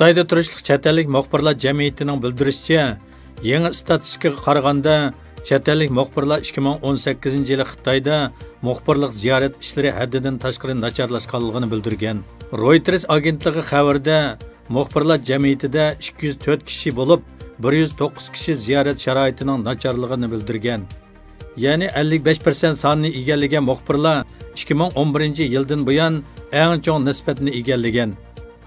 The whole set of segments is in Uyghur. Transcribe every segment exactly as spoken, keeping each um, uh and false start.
خىتايدا تۇرۇشلۇق چەت ئەللىك مۇخبىرلار جەمئىيىتىنىڭ بىلدۈرۈشىچە، يېڭى ئىستاتىستىكىغا قارىغاندا، چەت ئەللىك مۇخبىرلار ئىككى مىڭ ئون سەككىزىنچى يىلى خىتايدا مۇخبىرلىق زىيارەت ئىشلىرى ھەددىدىن تاشقىرى ناچارلاشقانلىقىنى بىلدۈرگەن. رويتېرس ئاگېنتلىقى خەۋىرىدە، مۇخبىرلار جەمئىيىتىدە ئىككى يۈز تۆت كىشى بولۇپ، بىر يۈز توققۇز كىشى زىيارەت شارائىتىنىڭ ناچارلىقىنى بىلدۈرگەن. يەنى ئەللىك بەش پىرسەنت سانىنى ئىگىلىگەن مۇخبىرلار ئىككى مىڭ ئون بىرىنچى يىلدىن بۇيان ئەڭ چوڭ نىسبەتنى ئىگىلىگەن.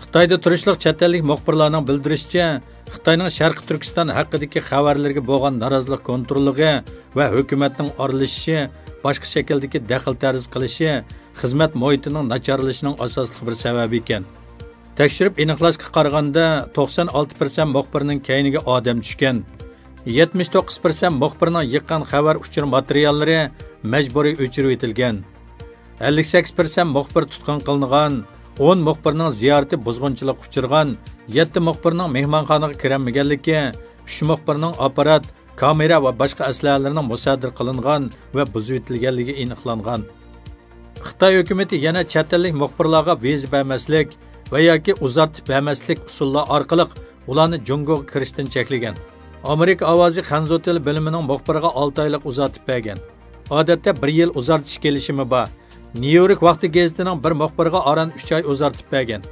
خىتايدا تۇرۇشلۇق چەت ئەللىك مۇخبىرلارنىڭ بىلدۈرۈشىچە، خىتاينىڭ شەرقىي تۈركىستان ھەققىدىكى خەۋەرلىرىگە بولغان نارازىلىق كونتروللۇقى ۋە ھۆكۈمەتنىڭ ئارىلىشىشى، باشقا شەكىلدىكى دەخلى تەرۇز قىلىشى خىزمەت مۇھىتىنىڭ ناچارلىشىشىنىڭ ئاساسلىق بىر سەۋەبى ئىكەن. تەكشۈرۈپ ئېنىقلاشقا قارىغاندا، توقسان ئالتە پىرسەنت مۇخبىرنىڭ كەينىگە ئادەم چۈشكەن. يەتمىش توققۇز پىرسەنت مۇخبىرنىڭ يىغقان خەۋەر ئۇچۇر ماتېرىياللىرى مەجبۇرىي ئۆچۈرۈۋېتىلگەن. ئەللىك سەككىز پىرسەنت مۇخبىر تۇتقۇن قىلىنغان، ئون مۇخبىرنىڭ زىيارىتى بۇزغۇنچىلىققا ئۇچرىغان، يەتتە مۇخبىرنىڭ مېھمانخانىغا كىرەلمىگەنلىكى، ئۈچ مۇخبىرنىڭ ئاپپارات، كامېرا ۋە باشقا ئەسلىھەلىرىنىڭ مۇسادىرە قىلىنغان ۋە بۇزۇۋېتىلگەنلىكى ئېنىقلانغان. خىتاي ھۆكۈمىتى يەنە چەت ئەللىك مۇخبىرلارغا ۋىزا بەرمەسلىك ۋە ياكى ئۇزارتىپ بەرمەسلىك ئۇسۇللار ئارقىلىق ئۇلارنى جۇڭگوغا كىرىشتىن چەكلىگەن. ئامېرىكا ئاۋازى خەنزۇ تىلى بۆلۈمىنىڭ مۇخبىرىغا ئالتە ئايلىق ئۇزارتىپ بەرگەن. ئادەتتە بىر يىل ئۇزارتىش كېلىشىمى بار. نيۇ يورك ۋاقتى گېزىتىنىڭ بىر مۇخبىرىغا ئاران ئۈچ ئاي ئۇزارتىپ بەرگەن.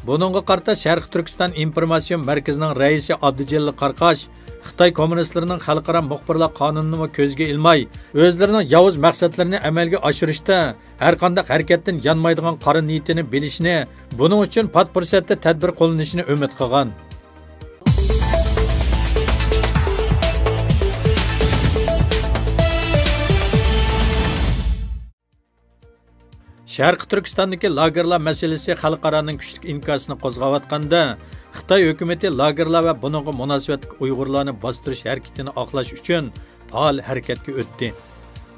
بۇنىڭغا قارىتا شەرقىي تۈركىستان ئىنفورماتسىيون مەركىزىنىڭ رەئىسى ئابدۇجېلىل قاراقاش خىتاي كوممۇنىستلىرىنىڭ خەلقئارا مۇخبىرلار قانۇنىنىمۇ كۆزگە ئىلماي، ئۆزلىرىنىڭ ياۋۇز مەقسەتلىرىنى ئەمەلگە ئاشۇرۇشتا ھەرقانداق ھەرىكەتتىن يانمايدىغان قارا نىيىتىنى بىلىشىنى، بۇنىڭ ئۈچۈن پات پۇرسەتتە تەدبىر قوللىنىشىنى ئۈمىد قىلغان. شەرقىي تۈركىستاندىكى لاگېرلار مەسىلىسى خەلقئارانىڭ كۈچلۈك ئىنكاسىنى قوزغاۋاتقاندا، خىتاي ھۆكۈمىتى لاگېرلار ۋە بۇنىڭغا مۇناسىۋەتلىك ئۇيغۇرلارنى باستۇرۇش ھەرىكىتىنى ئاقلاش ئۈچۈن پائال ھەرىكەتكە ئۆتتى.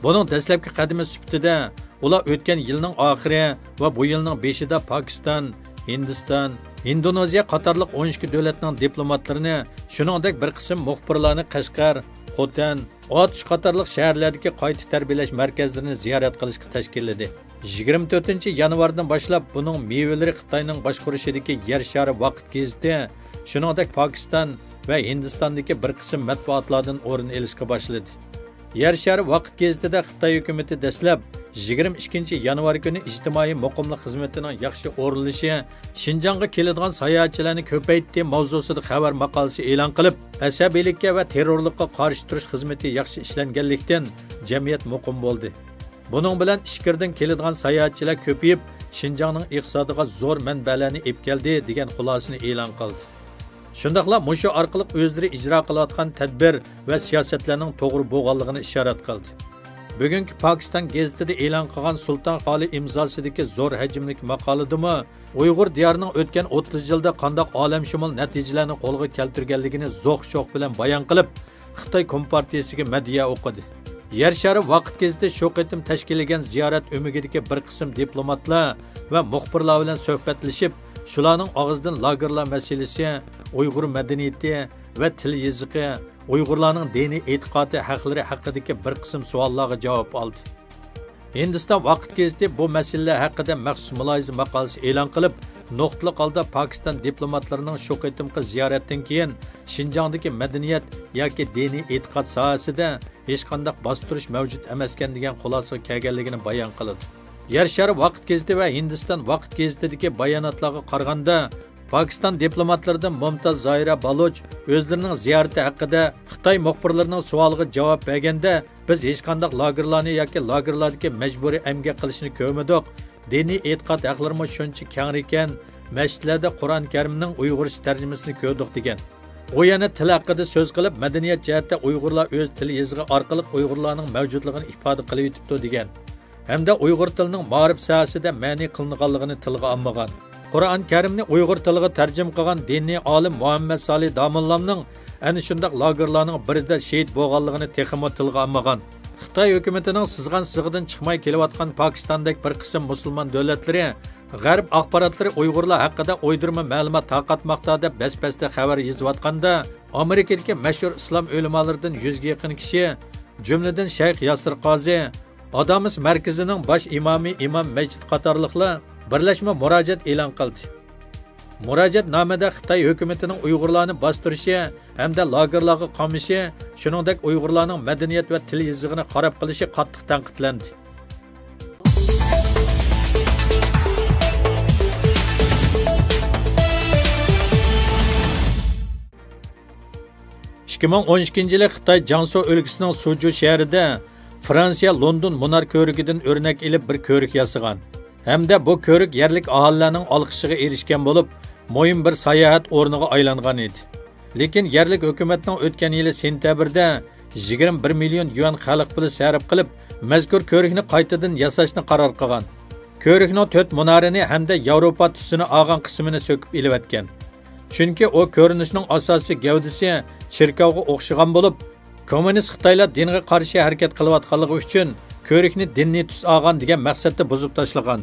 بۇنىڭ دەسلەپكى قەدىمى سۈپىتىدە ئۇلار ئۆتكەن يىلنىڭ ئاخىرى ۋە بۇ يىلنىڭ بېشىدا پاكىستان، ھىندىستان، ھىندونېزىيە قاتارلىق ئون ئىككى دۆلەتنىڭ دىپلوماتلىرىنى، شۇنىڭدەك بىر قىسىم مۇخبىرلارنى قەشقەر، خوتەن، ئاتۇش قاتارلىق شەھەرلەردىكى قايتا تەربىيەلەش مەركەزلىرىنى زىيارەت قىلىشقا تەشكىللىدى. يىگىرمە تۆتىنچى يانۋاردىن باشلاپ بۇنىڭ مېۋىلىرى خىتاينىڭ باشقۇرۇشىدىكى يەر شارى ۋاقىت گېزىتى، شۇنىڭدەك پاكىستان ۋە ھىندىستاندىكى بىر قىسىم مەتبۇئاتلاردىن ئورۇن ئېلىشقا باشلىدى. يەر شارى ۋاقىت گېزىتىدە خىتاي ھۆكۈمىتى دەسلەپ يىگىرمە ئىككىنچى يانۋار كۈنى ئىجتىمائىي مۇقىملىق خىزمىتىنىڭ ياخشى ئورۇنلىشى، شىنجاڭغا كېلىدىغان ساياھەتچىلەرنى كۆپەيتتى ماۋزۇسىدا خەۋەر ماقالىسى ئېلان قىلىپ، ئەسەبىيلىككە ۋە تېررورلۇققا قارشى تۇرۇش خىزمىتى ياخشى ئىشلەنگەنلىكتىن، جەمئىيەت مۇقىم بولدى. بۇنىڭ بىلەن ئىچكىرىدىن كېلىدىغان ساياھەتچىلەر كۆپىيىپ، شىنجاڭنىڭ ئىقتىسادىغا زور مەنبەلەرنى ئېلىپ كەلدى، دېگەن خۇلاسىنى ئېلان قىلدى. شۇنداقلا مۇشۇ ئارقىلىق ئۆزلىرى ئىجرا قىلىۋاتقان تەدبىر ۋە سىياسەتلەرنىڭ توغرا بولغانلىقىنى ئىشارەت قىلدى. بۈگۈنكى پاكىستان گېزىتىدە ئېلان قىلغان سۇلتان خالى ئىمزاسىدىكى زور ھەجىملىك ماقالىدىمۇ ئۇيغۇر دىيارىنىڭ ئۆتكەن ئوتتۇز يىلدا قانداق ئالەمشۇمۇل نەتىجىلەرنى قولغا كەلتۈرگەنلىكىنى زوق-شوق بىلەن بايان قىلىپ، خىتاي كومپارتىيىسىگە مەدھىيە ئوقۇدى. يەر شارى ۋاقىت گېزىتى شۇ قېتىم تەشكىللىگەن زىيارەت ئۆمىكىدىكى بىر قىسىم دىپلوماتلار ۋە مۇخبىرلار بىلەن سۆھبەتلىشىپ، شۇلارنىڭ ئاغزىدىن لاگېرلار مەسىلىسى، ئۇيغۇر مەدەنىيىتى ۋە تىل يېزىقى، ئۇيغۇرلارنىڭ دىنىي ئېتىقادى ھەقلىرى ھەققىدىكى بىر قىسىم سوئاللارغا جاۋاب ئالدى. ھىندىستان ۋاقىت گېزىتى بۇ مەسىلىلەر ھەققىدە مەخسۇس مۇلاھىزە ماقالىسى ئېلان قىلىپ، نۇقتىلىق ھالدا پاكىستان دىپلوماتلىرىنىڭ شۇ قېتىمقى زىيارەتتىن كېيىن شىنجاڭدىكى مەدەنىيەت ياكى دىنىي ئېتىقاد ساھەسىدە ھېچقانداق باستۇرۇش مەۋجۇت ئەمەسكەن دېگەن خۇلاسىگە كەلگەنلىكىنى بايان قىلىدۇ. يەر شارى ۋاقىت گېزىتى ۋە ھىندىستان ۋاقىت گېزىتىدىكى باياناتلارغا قارىغاندا، پاكىستان دىپلوماتلىرىدىن مۇمتاز زاھىرە بالۇچ ئۆزلىرىنىڭ زىيارىتى ھەققىدە خىتاي مۇخبىرلىرىنىڭ سوئالىغا جاۋاب بەرگەندە، بىز ھېچقانداق لاگېرلارنى ياكى لاگېرلاردىكى مەجبۇرىي ئەمگەك قىلىشنى كۆرمىدۇق. دىنىي ئېتىقاد ھەقلىرىمۇ شۇنچە كەڭرى ئىكەن، مەسچىتلەردە قۇرئان كەرىمنىڭ ئۇيغۇرچە تەرجىمىسىنى كۆردۇق، دېگەن. ئۇ يەنە تىل ھەققىدە سۆز قىلىپ، مەدەنىيەت جەھەتتە ئۇيغۇرلار ئۆز تىل يېزىقى ئارقىلىق ئۇيغۇرلارنىڭ مەۋجۇتلۇقىنى ئىپادە قىلىۋېتىپتۇ، دېگەن. ھەمدە ئۇيغۇر تىلىنىڭ مائارىپ ساھەسىدە مەنئى قىلىنغانلىقىنى تىلغا ئالمىغان. قۇرئان كەرىمنى ئۇيغۇر تىلىغا تەرجىمە قىلغان دىنىي ئالىم مۇھەممەد سالىھ داموللامنىڭ ئەنە شۇنداق لاگېرلارنىڭ بىرىدە شېھىت بولغانلىقىنى تېخىمۇ تىلغا ئالمىغان. خىتاي ھۆكۈمىتىنىڭ سىزغان سىزىقىدىن چىقماي كېلىۋاتقان پاكىستاندەك بىر قىسىم مۇسۇلمان دۆلەتلىرى غەرب ئاخباراتلىرى ئۇيغۇرلار ھەققىدە ئويدۇرما مەلۇمات تارقاتماقتا دەپ بەس-بەستە خەۋەر يېزىۋاتقاندا، ئامېرىكىدىكى مەشھۇر ئىسلام ئۆلىمالىرىدىن يۈزگە يېقىن كىشى، جۈملىدىن شەيخ ياسىر قازى، ئادامس مەركىزىنىڭ باش ئىمامى ئىمام مەسچىت قاتارلىقلار بىرلەشمە مۇراجىئەت ئېلان قىلدى. مۇراجىئەتنامىدە خىتاي ھۆكۈمىتىنىڭ ئۇيغۇرلارنى باستۇرۇشى ھەمدە لاگېرلارغا قامىشى، شۇنىڭدەك ئۇيغۇرلارنىڭ مەدەنىيەت ۋە تىل يېزىقىنى خاراب قىلىشى قاتتىق تەنقىدلەندى. ئىككى مىڭ ئون ئىككىنچى يىلى خىتاي جياڭسۇ ئۆلكىسىنىڭ سۇجۇ شەھىرىدە فرانسىيە لوندون مۇنار كۆۋرۈكىدىن ئۆرنەك ئېلىپ بىر كۆۋرۈك ياسىغان ھەمدە بۇ كۆۋرۈك يەرلىك ئاھالىلەرنىڭ ئالقىشىغا ئېرىشكەن بولۇپ، مۇھىم بىر ساياھەت ئورنىغا ئايلانغان ئىدى. لېكىن يەرلىك ھۆكۈمەتنىڭ ئۆتكەن يىلى سېنتەبىردە يىگىرمە بىر مىليون يۈەن خەلق پۇلى سەرپ قىلىپ، مەزكۇر كۆۋرۈكنى قايتىدىن ياساشنى قارار قىلغان. كۆۋرۈكنىڭ تۆت مۇنارىنى ھەمدە ياۋروپا تۈسىنى ئالغان قىسمىنى سۆكۈپ ئېلىۋەتكەن. چۈنكى ئۇ كۆرۈنۈشنىڭ ئاساسىي گەۋدىسى چېركاۋغا ئوخشىغان بولۇپ، كوممۇنىست خىتايلار دىنغا قارشى ھەرىكەت قىلىۋاتقانلىقى ئۈچۈن كۆۋرۈكنى دىنىي تۈس ئالغان دېگەن مەقسەتتە بۇزۇپ تاشلىغان.